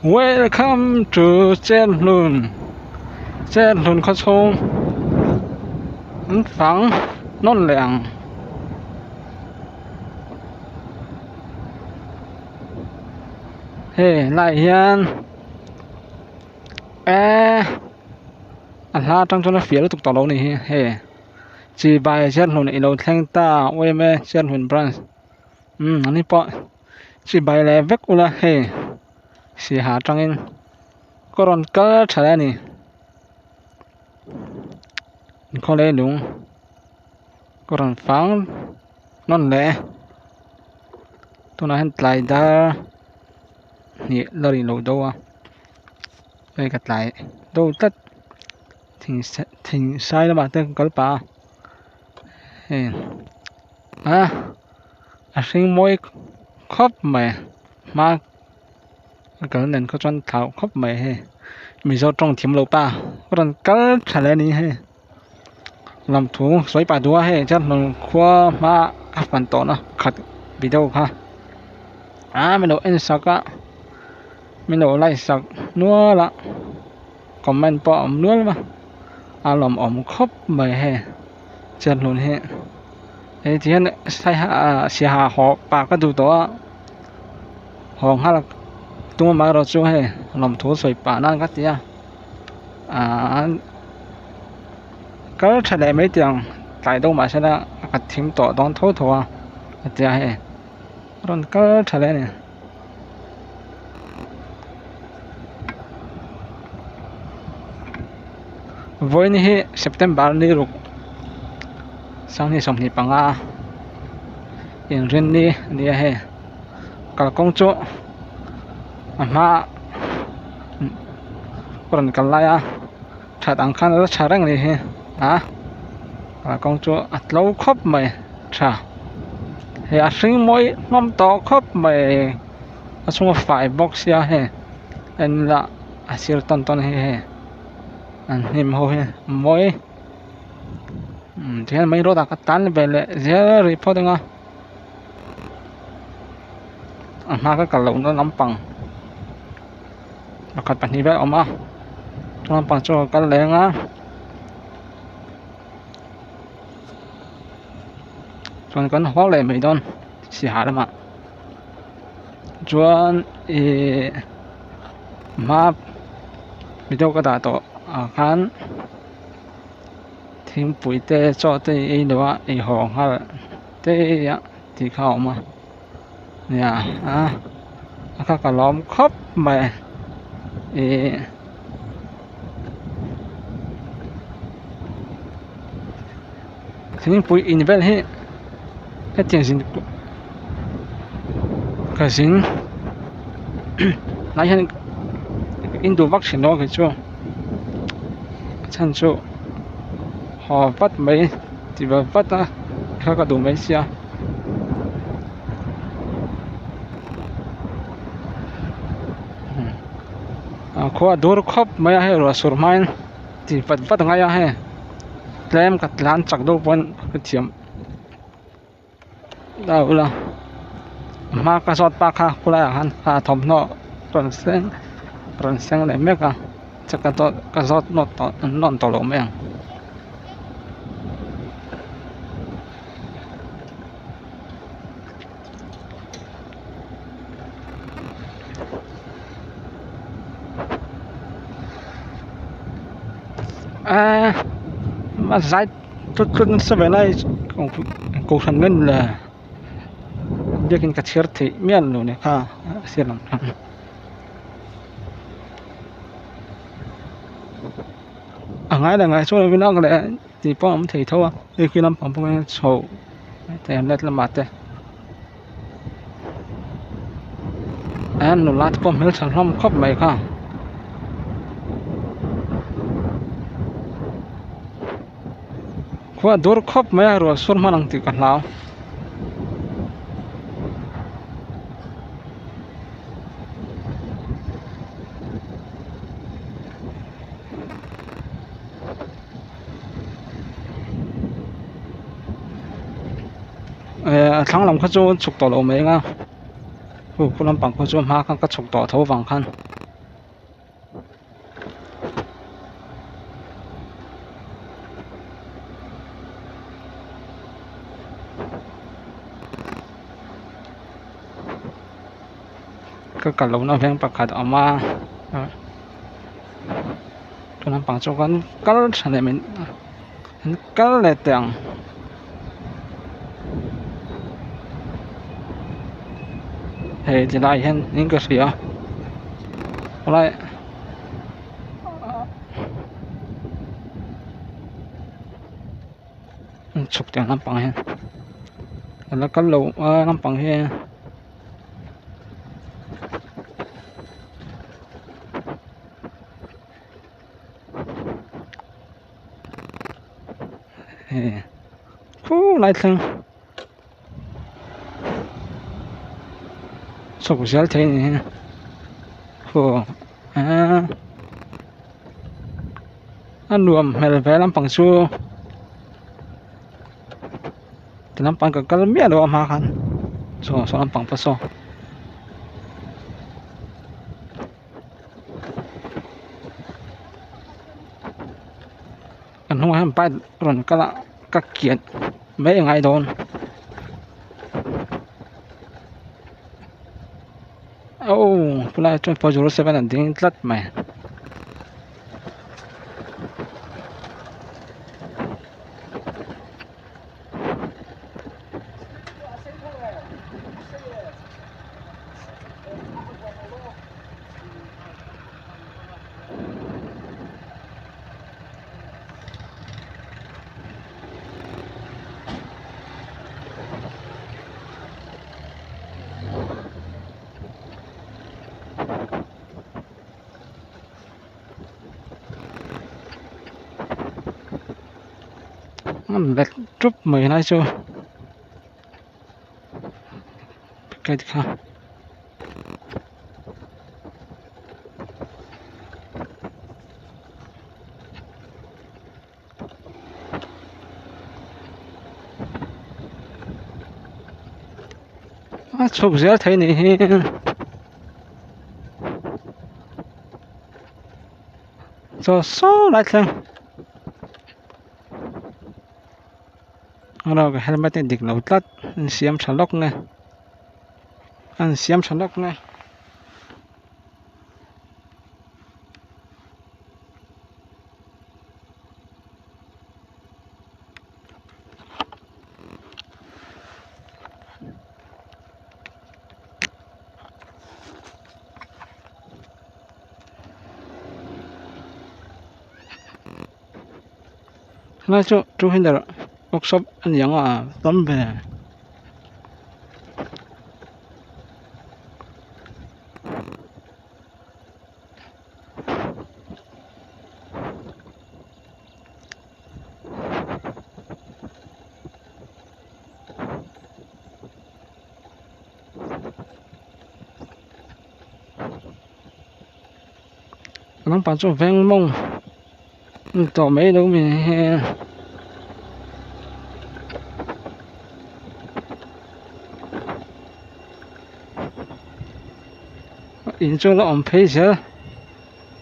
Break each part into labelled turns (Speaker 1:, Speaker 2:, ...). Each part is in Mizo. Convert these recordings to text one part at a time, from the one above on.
Speaker 1: Welcome to Cherhlun Cherhlun khaw chhung an fang nawn leh ang. Hei helaiah hian eee a hla atang chuan a fiah lutuk tawh lo a ni hi hei chibai Cherhlun ilo thleng ta yma Cherhlun branch umm ani pawh chibai leh vek ula hei saiha atangin ka rawn kal tha a ni khawlai lung ka rawn fang nawn leh tunah hian tlai dar hnih la ri lo deuh a hei ka tlai deuh tlat thing thing sai lamah te ka kal pah a hei a a hring mawi khawp mai hma a kal nen khaw chuan thlau khawp mai hei mizo tawng thiam lo pa a rawn kal tha leh a ni hei. Lamthu sawi pah duh a hei chuan hnung khua hma a fan tawhna khat video kha aa min lo en sak a min lo like sak nual a comment pawh a awm nual a a lawmawm khawp mai hei chuan hnun hi hei ti hian saiha ah siaha haw pah ka duh tawh a haw nghal tum amaherawhchu hei lawmthu sawi pah nan ka ti a. Ahh kal tha leh mai tih ang tlai deuh mahse la ka thim tawh dawn tho tho a a tia hei a rawn kal tha leh a ni. Vawiin hi September ni ruk sanghnih 25 inrinni a ni a hei kalkawng chu a hma rawn kal lai a that ang khan a la tha reng a nih hi a kalkawng chu a tlo khawp mai tha hei a hring mawi hlawm tawh khawp mai a chhunga fai bawk sia hei en ila a sir tawn tawn hi hei an hnim ho hi a mawi tihian main road ah ka tan ve leh zel rih phawt ang a. A hma ka kal lohna lampang pakhat pahnih vel a awm a chu lampang chu a kal leng a chuan kan haw leh mai dawn saiha lamah chuan ihh hma video ka dah tawh ah khan thingpui te chaw te ei lo a ei haw nghal te a tih kha a awm a nia a a kha ka lawm khawp mai ihh thingpui in vel hi hetiang zin ka zin lai hian in duh vak thin lo a kei chu a chhan chu haw vat mai. Ti vat vat a kha ka duh mai sia. A khua a dur khawp mai a hei ruah sur hmain ti vat vat a ngai a hei tlem ka tlan chak deuh pawn ka thiam deuh ula a hma ka zawt pa kha khulaiah khan a thawmhnaw rawn seng rawn seng leh mek a. Chak ka zawt nawt tawh nawn tawh lo mai ang. Eee a zai tlut tlut nasa ve lai kohhran nge ni le biakin ka chhiar theih mial lo ni kha a sir lam khan. A ngai leh ngai chuan lovin a leh tih pawh a awm thei tho a hei khi lampang pawh hian chho thei an let lamah te a nula te pawh hmeltha hlawm khawp mai kha. Khua a dur khawp mai a ruah sur hman ang tih ka hlau. Eh a thlang lam kha chu chhuk tawh lo mai ang a khu lampang kha chu hma khan ka chhuk tawh tho vang khan. Ka kal lohna veng pakhat a awm a chu lampang chu kan kal tha leh mai an kal leh teh ang. Hei ti lai hian in ka hria helai chhuk tiang lampang hian a la kal lo a lampang hi. Hei khulai thleng chhuk zel thei a ni hi khaw eee a nuam hmel ve lampang chu ti lampang ka kal miah lo a hma khan saw saw lampang pawh saw. Kan hnungah hian bike rawn kal a ka kian mai a ngai dawn aw chulaiah chuan 407 a ding tlat mai. Let ṭup mai lai chu gate kha. A chhuk zel thei nih hi chaw saw lai thleng ka helmet hi dik lo tlat an siam tha lawk nge an siam tha lawk nge. Helai chu two wheeler workshop a ni ang a tam ve. Lampang chu veng mawng a ni tawh mai lo mi hi. In chu la awm phei zel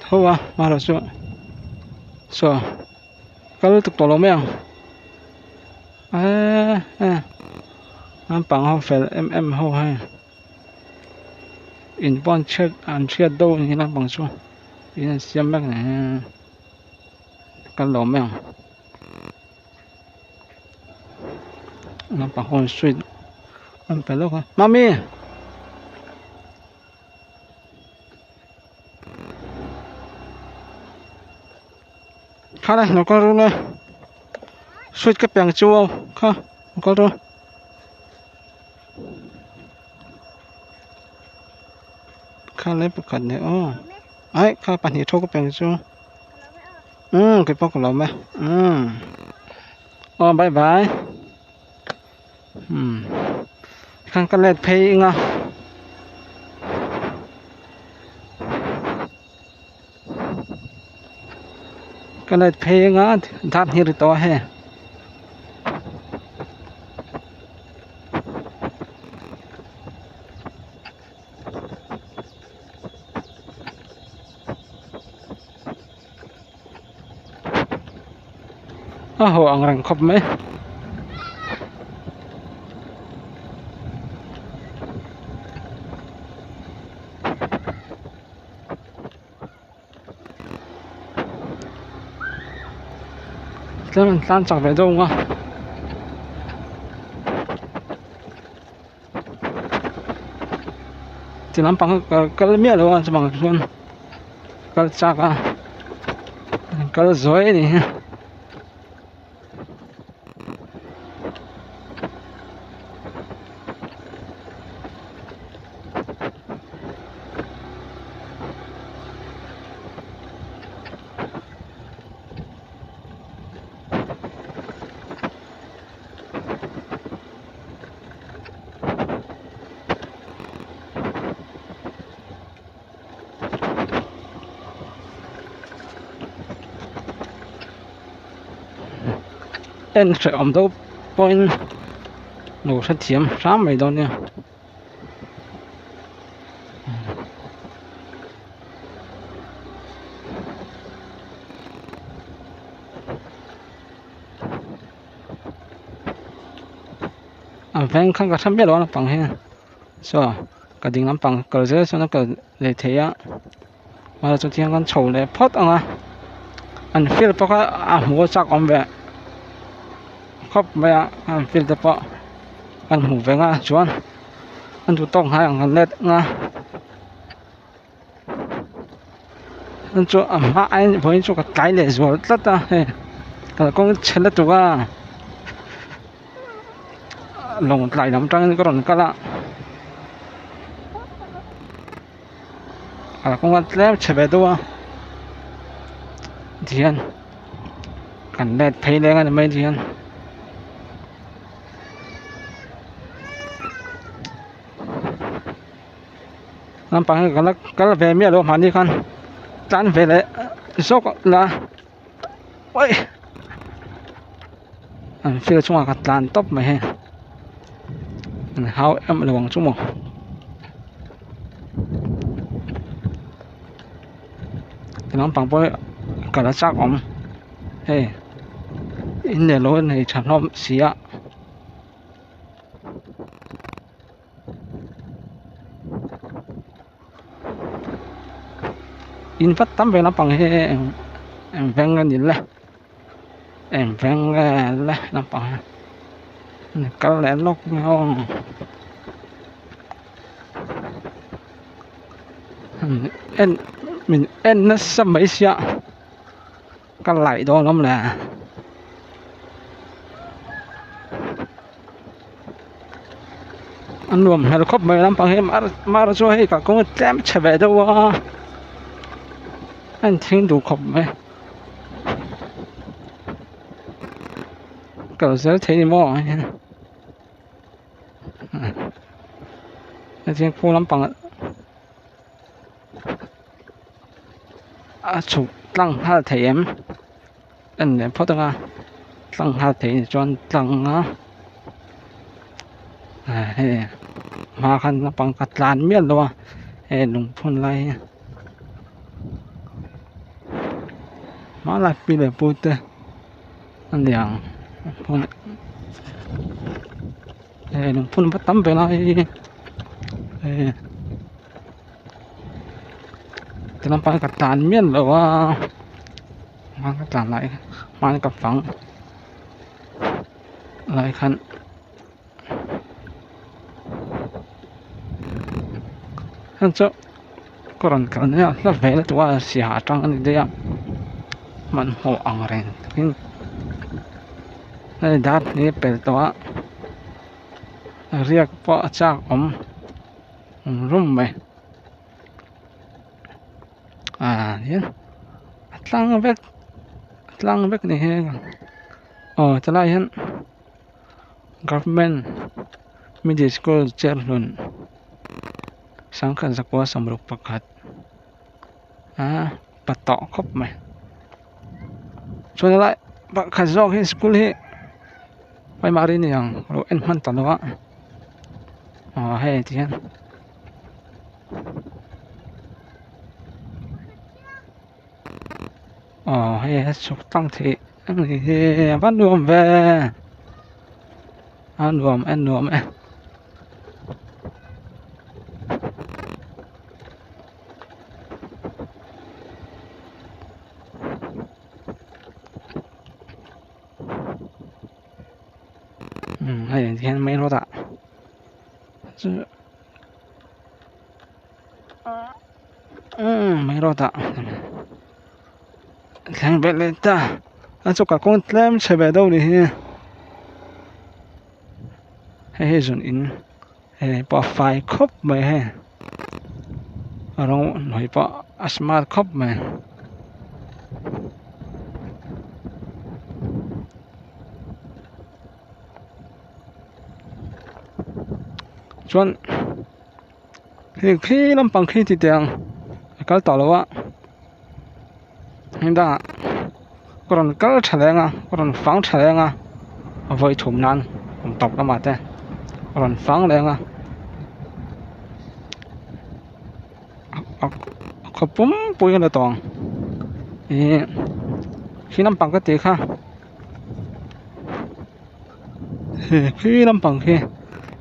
Speaker 1: tho a amaherawh chu saw kal tuk tawh lo mai ang eee naupang ho fel em em ho hei in pawh an chhiat an chhiat deuh a ni naupang chu in an siam mek a ni kal lo mai ang naupang ho an sweet an pe lawk a mummy. Kha le lo kal ru le sweet ka pe ang chu aw kha lo kal ru kha le pakhat leh aw aih kha pahnih tho ka pe ang chu umm keipawh ka lo awm e umm aw bye bye umm khan ka let phei eng a. Ka let phei anga dar hnih ri tawh a hei. A haw ang reng khawp mai. Tlem an tlan chak ve deuh ang a. Ti lampang hi kal kal miah lo a chuvang chuan kal chak a kal zuai a ni hi. En hrehawm deuh pawhin lo hrethiam hram mai dawn nia. A veng kha ka hre miah lo a naupang hi saw ka ding lampang kal zel chuan a kal leh thei a mahse chu tiang kan chho leh phawt ang a an field pawh kha a hmuh a chak awm ve khawp mai a an field te pawh kan hmuh ve nghal chuan an duh tawk hnai ang kan let ang a. Chu a hma aiin vawiin chu ka tlai leh zual tlat a hei kalkawng chhe lutuk a lawng tlai lam atangin ka rawn kal a kalkawng a tlem chhe ve deuh a tihian kan let phei leng a ni mai tihian. Lampang hi ka la kal ve miah lo mahni khan tlan ve leh zawk la uaih an field chungah ka tlan tawp mai hei an hau em lo ang chu maw ti lampang pawh hi kal a chak awm hei in leh lo a nei tha hlawm si a. In vat tam ve lampang hi eng eng veng a ni le eng veng nge le lampang hi kal leh lawk mai aw en min en nasa mai sia ka laih dawn awm le. A nuam hmel khawp mai lampang hi mar chu hei kalkawng a tlem chhe ve deuh a a inthing duh khawp mai kal zel thei ni maw hetiang khu lampang a chhuk tlang nghal thei em en leh phawt anga tlang nghal thei ni chuan tlang a hei hma khan naupang ka tlan mial lo a hei lungphun lai hi hmanlai pi leh pu te a niang hei lungphun va tam ve lai hei. Ti lampang ka tlan mial lo a hma ka tlan lai hma ka fang lai khan heng chu ka rawn kal nia hla ve lutuk a siaha atang a ni daih a hmanhmawh ang reng takin hei dar hnih a pel tawh a riak pawh a chak awm. Rum mai ah hian a tlang vek a tlang vek ni hi aw tilai hian government middle school cherhlun sangkhat zakua sawmruk pakhat ah pa tawh khawp mai chuan helai pakhat zawk hi school hi primary a ni ang lo en hman ta lo a. Aw hei ti hian aw hei a chhuk tlang theih a ni hi a va nuam ve a nuam e nuam e. Hei hian main road ah main road ah thleng ve leh ta a chu kalkawng tlem chhe ve deuh a nih hi hei hi zun in hei pawh a fai khawp mai hei a rawng hnuai pawh a smart khawp mai. Chuan heng khi lampang khi ti teh ang a kal tawh lo a heng dangah ka rawn kal tha leng a ka rawn fang tha leng a a vawi thum nan kum tawp lamah te a rawn fang leng a a khaw pum pui a la tawng ih khi lampang ka tih kha. Hei khi lampang khi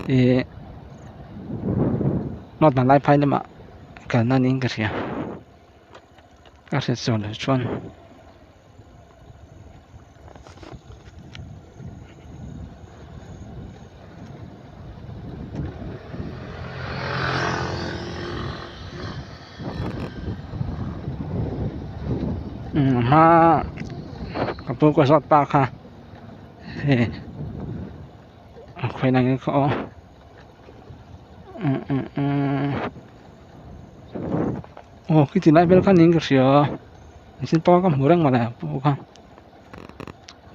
Speaker 1: ihh north vanlai phai lamah kalna niin ka hria ka hriat zawh loh chuan umm hma ka pu ka zawt pa kha hei a khawi nang in kha aw umm umm umm aw khiti lai vel kha niin ka hria mihring pawh ka hmu reng mawle a pu kha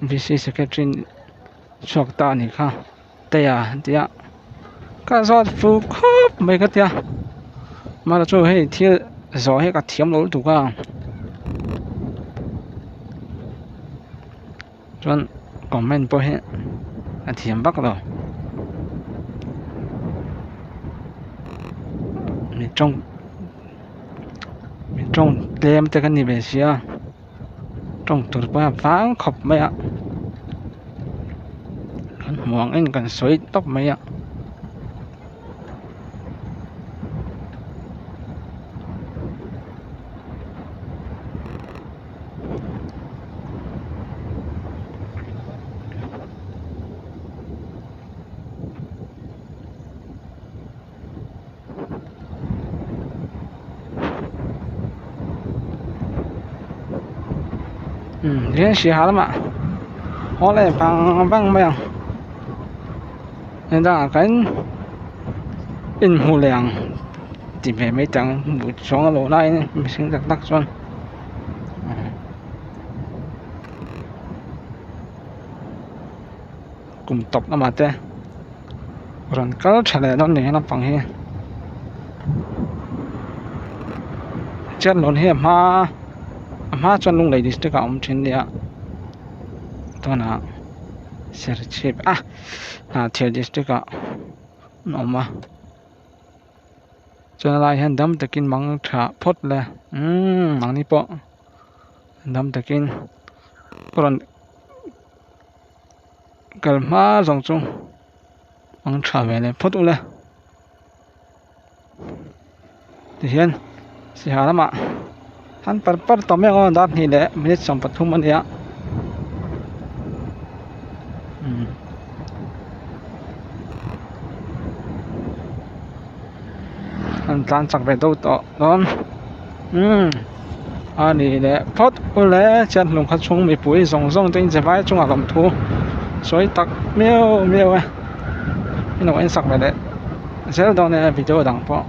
Speaker 1: v c secretary chhuak ta a nih kha tea an ti a ka zawt fu khawp mai ka tia mahse chu hei thil zawh hi ka thiam lo lutuk a chuan comment pawh hi a thiam vak lo mi tawng mi tawng tlem te ka ni ve sia tawng tur pawh a vang khawp mai a. Kan hmuh ang en kan sawi tawp mai a. Umm rian hria lamah haw leh vang vang mai ang hetah kan inhmu leh ang ti ve mai teh ang hmuh chuang a lo laiin mihring tak tak chuan. Kum tawp lamah te rawn kal tha leh dawn ni naupang hi chuan lawn hi a hma a hma chuan Lunglei district ah a awm thin nia tunah Serchhip ah Hnahthial district ah an awm a chuan helaiah hian dam takin mang tha phawt le umm mahni pawh dam takin rawn. Kal hma zawng chu ang tha ve leh phawt ula tihian sihal lamah han par par tawh mai ang aw dar hnih leh minute 13 a nia umm. An tlan chak ve deuh tawh dawn umm a ni leh phawt ule chuan hlum kha chhung mipui zawng zawng te in che vai chungah lawm thu sawi tak miau miau e in lo en sak ve leh zel dawn e video dang pawh.